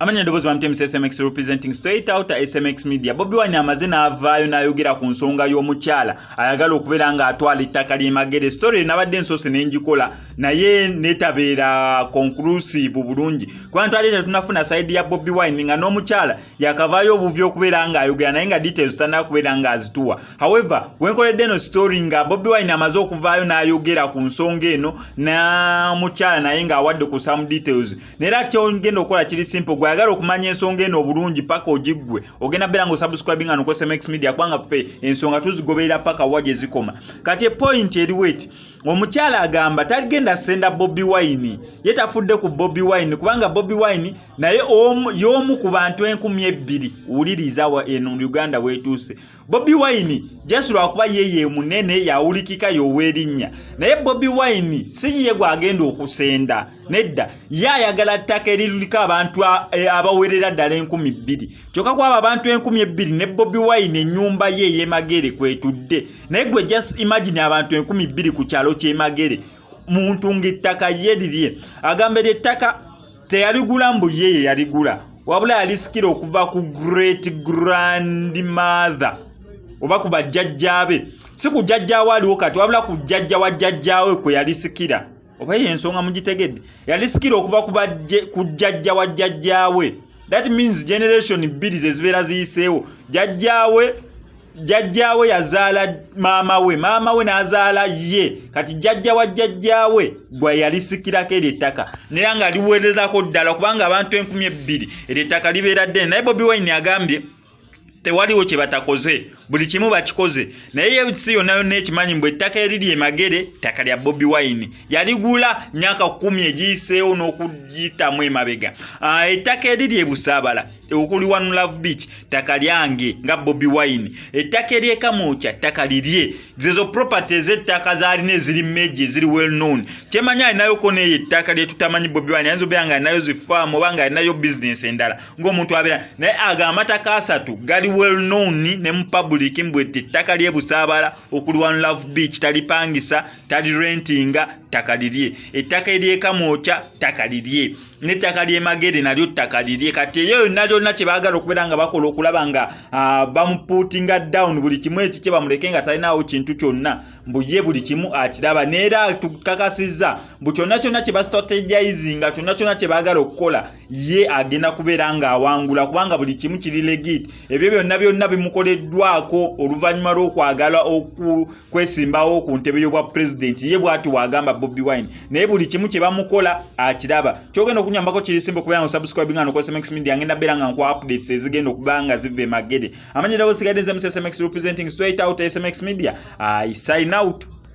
Amanya ndoboozi bamutemu SMX, representing straight out SMX Media. Bobi Wine amaze n'avaayo n'ayogera ku nsonga y'omukyala ayagala okubeera ng'atwala ettaka ly'e. Story nabadde nsoose ne ngikola, naye netabeera conclusive bulungi, kuba twali tetunafuna side ya Bobi Wine, nga n'omukyala yakavaayo obuvi okubeera ng'ayogera, naye nga details tannaba kubeera ng'azituwa. However, wenkoledde eno story nga Bobi Wine amaze okuvaayo n'ayogera ku nsonga eno n'omukyala, naye ng'awadde ku some details. Naye kyogenda okukola kiri simple. Gweyagala okumanya ensonga eno obulungi paka ogiggwe, ogenda beera nga osubscribinga noku SMX Media, kubanga ffe ensonga tuzigoberera paka wa gye zikoma. Kati epoint eriwo eti: omukyala agamba tagenda senda Bobi Wine, ye tafudde ku Bobi Wine, kubanga Bobi Wine naye y'omu ku bantu 2000. Wuliriza eno Uganda wetuuse. Bobi Wine just lwakuba ye ye munene, yawulikika, y'ow'erinnya, naye Bobi Wine si ye gwagenda okusenda. Nedda, ye ayagala ttaka eririko abantu abawerera ddala 2000. Kyokka kwabo abantu 2000, ne Bobi Wine ennyumba ye ey'emagere kwetudde. Naye gwe just imagine abantu 2000 ku kyalo ky'emagere, muntu ng'ettaka ye lirye. Agamba eryo ettaka teyaligula mbu ye ye yaligula, wabula yalisikira okuva ku great grandmother oba ku bajjajjaabe, si ku jjajjaawe aliwo kati, wabula ku jjajja wa jjajjaawe kwe yalisikira. Oba eyo ensonga mugitegedde? Yalisikira okuva ku jjajja wa jjajjaawe. That means generation bbiri ze zibeera ziyiseewo. Jjajjaawe, jjajjaawe yazaala maama we, maama we n'azaala ye. Kati jjajja wa jjajjaawe gwe yalisikirako eryo ettaka, naye nga liwererako ddala, kubanga abantu 2000, eryo ettaka libeera ddene. Naye Bobi Wine agambye tewaliwo kye batakoze, buli kimu bakikoze, naye ye si yonna yonna ekimanyi mbu ettaka eriri emagere ttaka lya Bobi Wine, yaligula myaka 10 egiyiseewo n'okuyitamu emabega. Ettaka eriri ebusaabala okuli One Love Beach ttaka lyange nga Bobi Wine. Ettaka eryekamwokya ttaka lirye. Zezo property ez'ettaka zaalina eziri major, eziri well known. Kyemanyi alinayoko neeyo ettaka lyetutamanyi. Bobi Wine ayinza obeera nga alinayo zifaamu oba nga alinayo bizinesi endala ng'omuntu abeera naye. Ago amataka asatu gali well known ne mu public, mbwe ettaka ly'ebusaabala okuli One Love Beach talipangisa, tali rentinga, ttaka lirye. Ettaka eryekamwokya ttaka lirye, n'ettaka ly'emagere nalyo ttaka lirye. Kati eyo yonna lyonna kye baagala okubeera nga bakola okulaba nga bamuputinga down, buli kimu ekikye bamuleke nga talinaawo kintu kyonna, mbu ye buli kimu akiraba. Neera tukakasizza mbu kyonna kyonna kye bastrategizinga, kyonna kyonna kye baagala okukola, ye agenda kubeera ng'awangula, kubanga buli kimu kiri legit. Ebyo byonna byonna bimukoleddwako oluvannyuma lw'okwagala okwesimbawo ku ntebe y'obwa pulezidenti. Ye bw'ati wagamba Bobi Wine, naye buli kimu kye bamukola akiraba. Kyogenda okunyambako kiri simple, okubeera nga osubscribinga noku SMX Media. Ngenda beera nga nkuwa updates ezigenda okuba nga ziva emagere. Amanya ddala osigadde nze SMX, representing straight out SMX Media. I sign out.